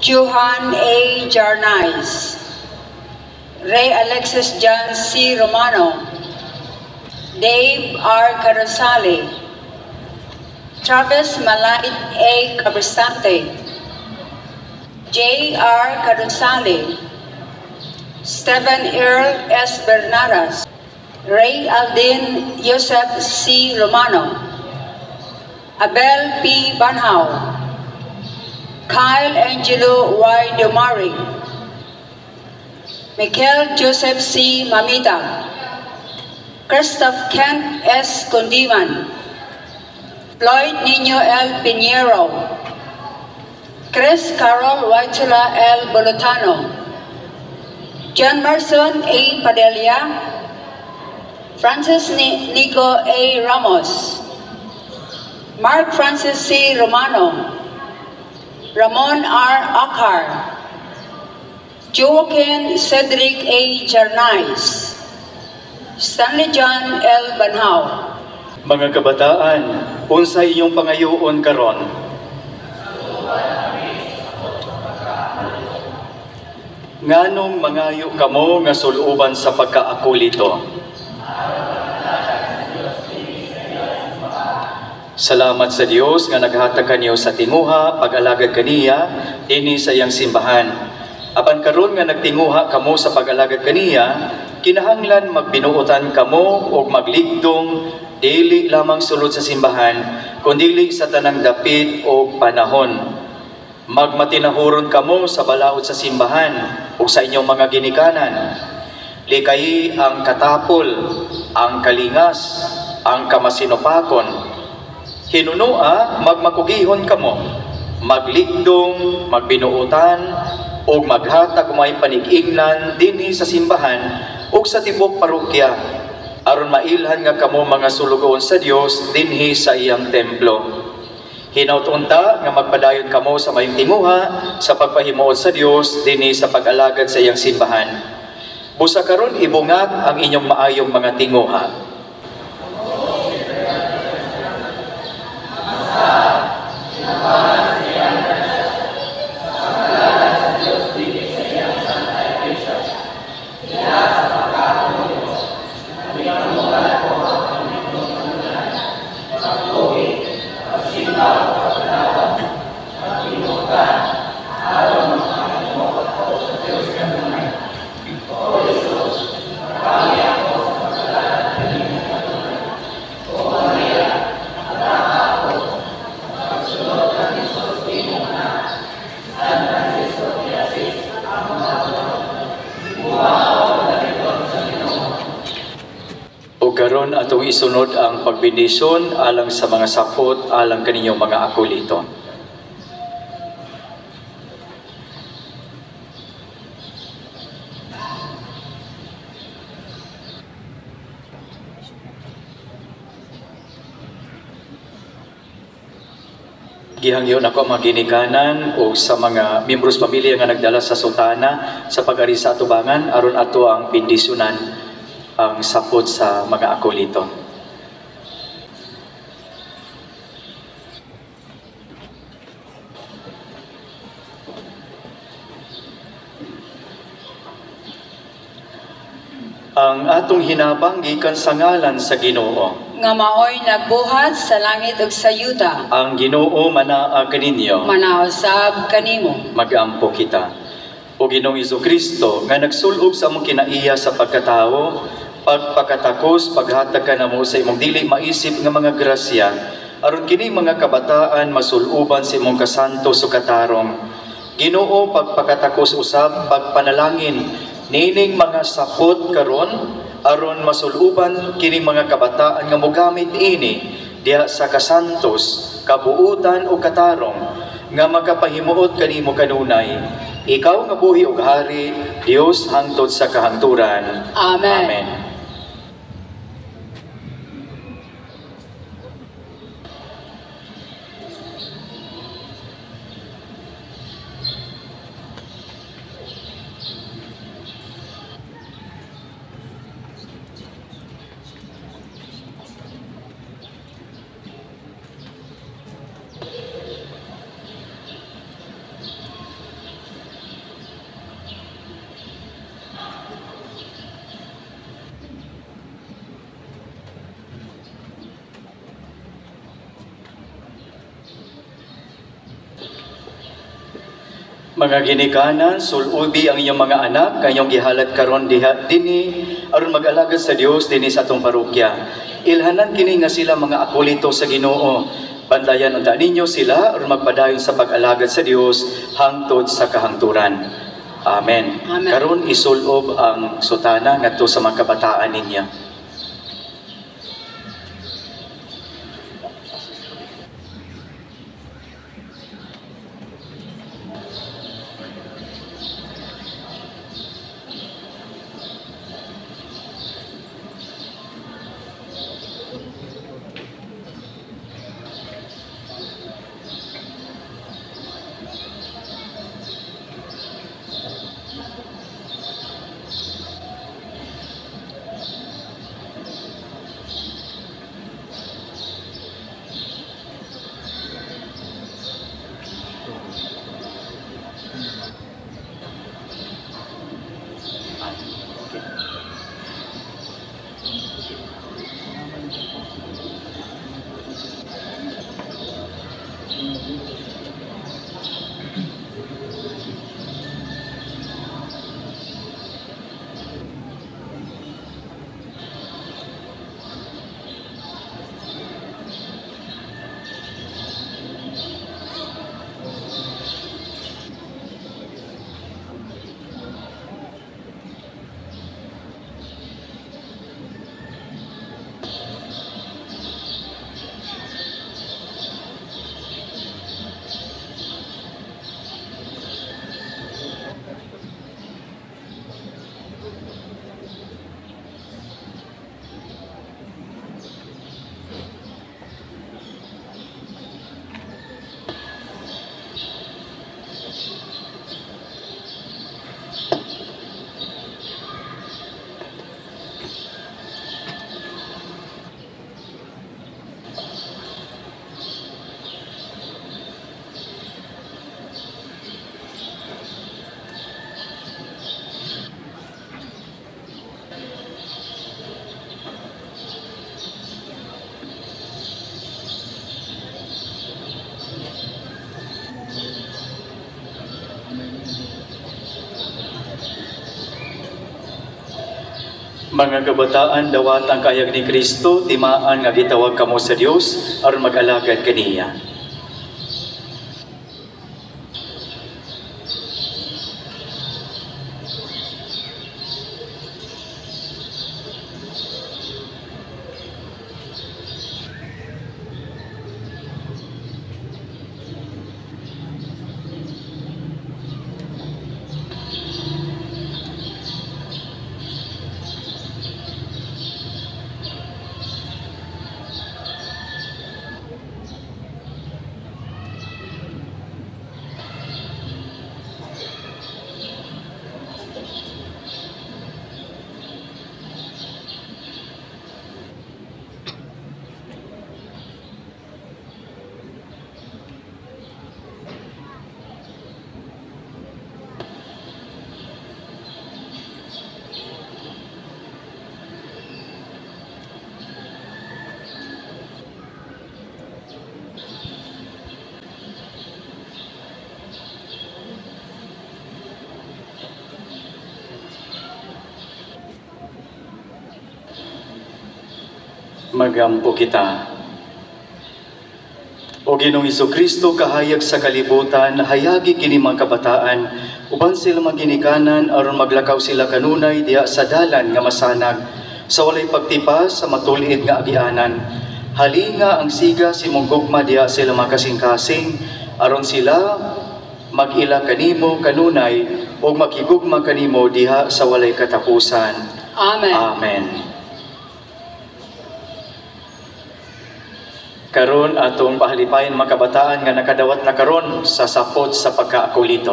Johan A. Jarnais, Ray Alexis John C. Romano, Dave R. Carosale, Travis Malait A. Cabrestante, J. R. Carosale, Stephen Earl S. Bernaras, Ray Aldin Joseph C. Romano, Abel P. Banhaw, Kyle Angelo Y. Dumari, Michael Joseph C. Mamita, Christoph Kent S. Kundiman, Floyd Nino L. Pinheiro, Chris Carol Whitela L. Bolotano, John Merson A. Padilla, Francis Nico A. Ramos, Mark Francis C. Romano, Ramon R. Akar, Joaquin Cedric A. Jarnais, Stanley John L. Banhaw. Mga kabataan, unsay inyong pangayoon karon? Nganong mangayo kamo nga suluban sa pagkaakolito? Salamat sa Dios nga naghatag kaniyo sa tinguha pag-alagad kaniya dinhi sa iyang simbahan. Apan karon nga nagtinguha kamo sa pag-alagad kaniya, kinahanglan magbinuotan kamo og magligdong dili lamang sulod sa simbahan, kundili sa tanang dapit o panahon. Magmatinahuron kamo sa balaod sa simbahan ug sa inyong mga ginikanan. Likayi ang katapol, ang kalingas, ang kamasinupakon. Hinunua, magmakugihon kamo, magligdong, magbinuotan, ug maghatag may panig-ingnan dinhi sa simbahan ug sa tibok parokya, aron mailhan nga kamo mga sulugoon sa Dios dinhi sa iyang templo. Hinaut unta nga magpadayon kamo sa mayong tinguha sa pagpahimuot sa Dios dinhi sa pag-alagad sa iyang simbahan. Busa karon ibungat ang inyong maayong mga tinguha. Karon atong isunod ang pagbendisyon alang sa mga sapot, alang kaninyong mga akolito. Gihangyo nako ang mga ginikanan o sa mga miyembros pamilya nga nagdala sa sutana sa pag-ari sa atubangan aron ato ang bendisyonan ang sapot sa mga akolito. Ang atong hinabang gikan sa ngalan sa Ginoo, nga maoy nagbuhat sa langit ug sa yuta. Ang Ginoo manaa kaninyo, manaa usab kanimo. Magampo kita. O Ginoong Jesucristo, nga nagsulog sa among kinaiya sa pagkatao, pagpakatakos, paghatag ka namo sa imong dili maisip nga mga grasya, aron kini mga kabataan masuluban sa imong kasanto sukatarong. Ginoo, pagpakatakos usab, pagpanalangin nining mga sapot karon, aron masuluban kini mga kabataan nga mogamit ini diha sa kasantos, kabuutan o katarong, nga makapahimuot kanimo kanunay. Ikaw nga buhi og hari, Dios hangtod sa kahangturan. Amen. Amen. Mga ginikanan, sulubi ang inyong mga anak, kayong gihalad karon diha dinhi aron mag-alagad sa Dios dinhi sa atong parokya. Ilhanan kini nga sila mga akolito sa Ginoo. Bantayan unta ninyo sila aron magpadayon sa pag-alagad sa Dios hangtod sa kahangturan. Amen. Amen. Karon isulob ang sutana ngadto sa mga kabataan ninyo. Mga kabataan, dawat ang kaayag ni Kristo, timaan nga gitawag kamo sa Dios aron mag-alagad kaniya. Magampo kita. O Ginoong Kristo, kahayag sa kalibutan, hayagi kini mga kabataan, uban sila maginikanan aron maglakaw sila kanunay diha sa dalan nga masanag, sa walay pagtipas sa matulid nga agianan. Halinga ang siga si mong gugma diha sila makasingkasing, aron sila mag-ila kanimo kanunay ug makigugma kanimo diha sa walay katapusan. Amen. Amen. Karon atong pahalipayan mga kabataan nga nakadawat na karon sa sapot sa pagkaakolito.